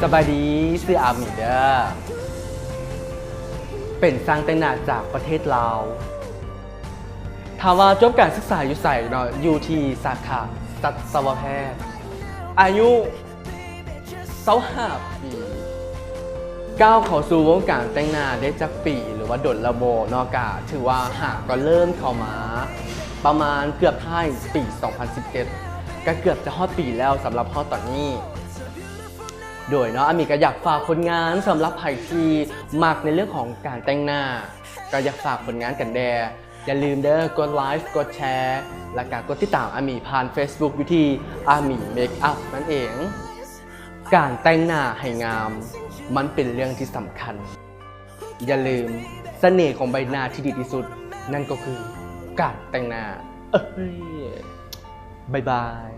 ສະບາຍດີ ຊື່ອາມີເດີ ເປັນຊ່າງແຕ່ງໜ້າຈາກປະເທດລາວ. ຖາມວ່າຈົບການສຶກສາຢູ່ໃສເນາະ? ຢູ່ທີ່ສາຂາສັດຕະວະແພດ. ອາຍຸ ຊາວຫ້າປີ. ກ້າວເຂົ້າສູ່ວົງການແຕ່ງໜ້າໄດ້ຈັກປີ ຫຼືວ່າດົນລະບໍ່ເນາະ? ກະຖືວ່າຫາກໍເລີ່ມເຂົ້າມາປະມານເກືອບທ້າຍປີສອງພັນສິບເຈັດ ກະເກືອບຈະຮອດປີແລ້ວສຳລັບຮອດຕອນນີ້. ໂດຍເນາະ ອາມີກໍຢາກຝາກຜົນງານສຳລັບໃຜທີ່ມັກໃນເລື່ອງຂອງການແຕ່ງໜ້າ ກໍຢາກຝາກຜົນງານກັນແດ່. ຢ່າລືມເດີ ກົດໄລຄ໌ ກົດແຊ ແລະກະກົດຕິດຕາມອາມີຜ່ານເຟສບຸກຢູ່ທີ່ອາມີເມກອັບນັ້ນເອງ. ການແຕ່ງໜ້າໃຫ້ງາມ ມັນເປັນເລື່ອງທີ່ສຳຄັນ. ຢ່າລືມ ສະເໜ່ຂອງໃບໜ້າທີ່ດີທີ່ສຸດ ນັ້ນກໍຄືການແຕ່ງໜ້າ. ເອີຍ ບາຍບາຍ.